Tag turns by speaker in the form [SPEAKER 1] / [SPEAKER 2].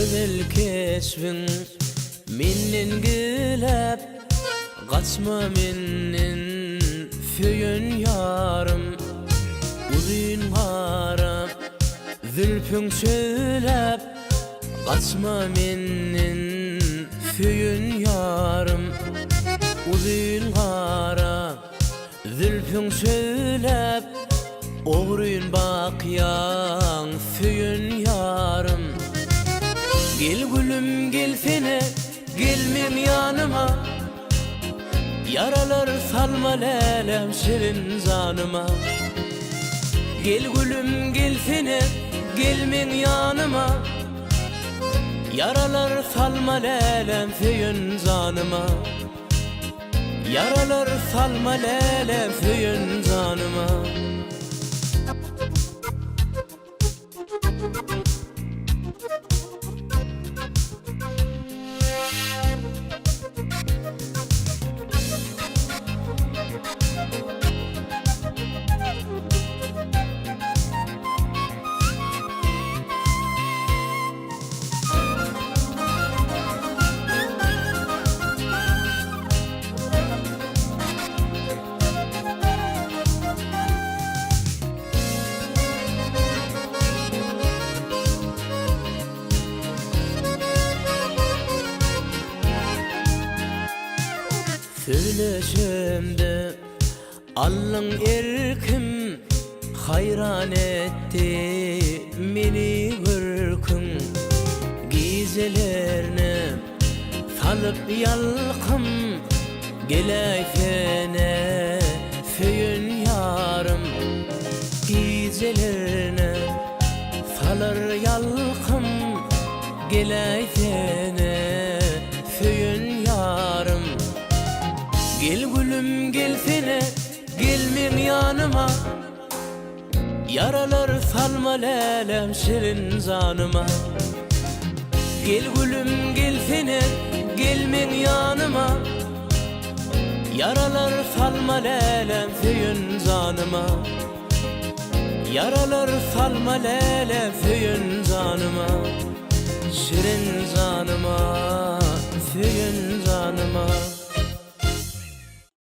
[SPEAKER 1] Gözel keşbiň menden giläp, Gaçma menden söýen ýarym. Uzyn gara zülpüň çöläp, Gaçma menden söýen ýarym. Uzyn gara Zülpüň çöläp, ogryn bakýaň, söýen ýarym. Gel gülüm gelsene, gel meň ýanyma, Ýaralar salma läläm şirin janyma. Gel gülüm gelsene, gel meň ýanyma, Ýaralar salma läläm söýen janyma. Ýaralar salma läle söýen janyma. Sözleşemde Allyň erkim haýran etdi meni görküň Gijelerne salyp ýalkym geläýsene söýen ýarym Gijelerne salar ýalkym geläýsene söýen ýarym. Gel gülüm gelsene gel meň ýanyma Ýaralar salma läläm şirin janyma Gel gülüm gelsene gel meň ýanyma Ýaralar salma läläm söýen janyma Ýaralar salma läläm söýen janyma Şirin janyma söýen janyma.